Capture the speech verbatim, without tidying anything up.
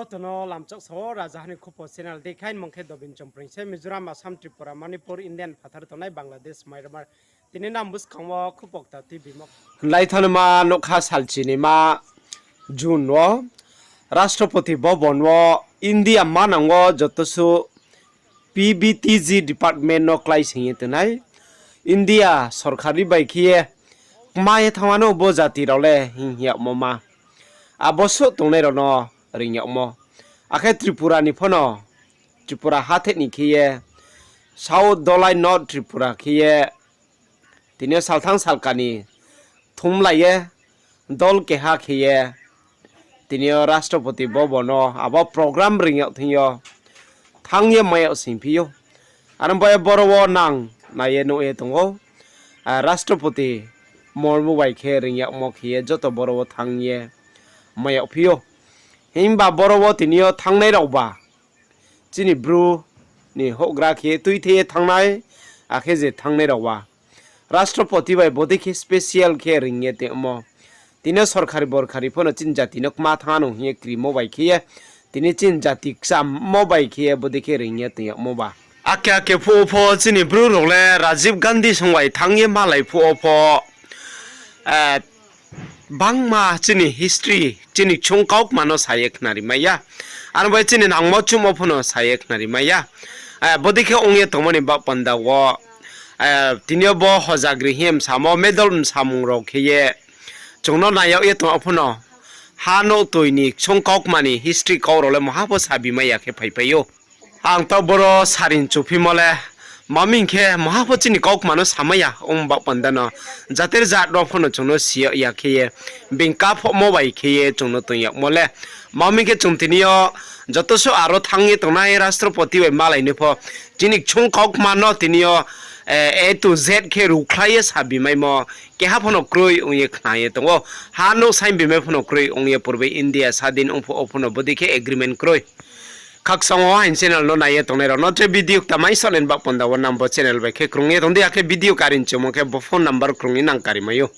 Tono lamchak sao Rajaha ni Khupo channel dei khe, mung khe Dobin Chompreng se. Mizoram, Assam, Tripura, Manipur, India ni phathar tongnai Bangladesh, Myanmar, tini nang buskang wo Khupo kta tibimo lai thanngma nougkha, salchinima June wo Rashtrapati Bhavan wo India manang wo joto suh P B T G department no kláising ye tongnai. India sorkari bai khe ye kma ye thanngma no bo jati rao le hing yagmo ma. Abo suh tongnai rao no reing yagmo. Akhe Tripura ni pho no, Tripura hathe ni khe ye, South Dholai North Tripura khe ye, tini yo salthang salka ni thumlai ye, dol keha khe ye, tini yo Rashtrapati Bhavan no abo program reing yag thing yo thanng ye mai yag sing phi ou. Aro bai boro wo nang nai ye nuh ye tong ou, Rashtrapati Murmu bai khe reing yagmo khe ye joto boro wo thanng ye mai yag phi ou. Himba boro wo tini yo thanngnai rao ba chini Bru ni houhgra khe tuithe ye thanngnai, akhe je thanngnai rao ba Rashtrapati bai bodei khe special khe reing ye tongmo. Tini yo sorkari borkari pho no chini jati no kma thanng no hing ye krimo bai khe ye, tini chini jati kchammo bai khe ye bodei khe reing ye tong yagmo ba. Ake ake phuh wo pho chini Bru rao le Rajiv Gandhi song bai thanng ye malai phuh wo pho, bangma chini history, chini ksung kaukma no sa ye khnari mai ya. Aro bai chini nangmo chuhmo pho no sa ye khnari mai ya. Bodei khe ong ye tongmo ni baoh panda wo, tini yo bo hojagri hing ye msamo, medal msamung rao khe ye chung no nai yag ye tong pho no, ha nouh toi ni ksung kaukma ni history kau rao le maha pho sabi mai ya khe phaipai ou. Ang taoh boro sari mchuphimo le, ma mi hing khe maha pho chini kaukma no samai ya ong baoh panda no, jater jat rao pho no chung no si yag ya khe ye, being kaphohmo bai khe ye chung no tong yagmo le. Ma mi hing khe chung tini yo joto suh aro thanng ye tongnai Rashtrapati bai malai ni pho, chini ksung kaukma no tini yo A to Z khe rukhlai ye sabi maimo keha pho no kroi ong ye khna ye tong ou. Ha nouh saing bimai pho no kroi ong ye, purbe India sadin ong phuh wo pho no bodei khe agreement kroi. Khakchang wo aini channel no nai ye tongnai rao no tre video kta mai sahlen baoh panda wo nang bo channel bai khe krung ye tong di, akhe video kari mchumo khe bo phone number krung ye nang kari mai ou.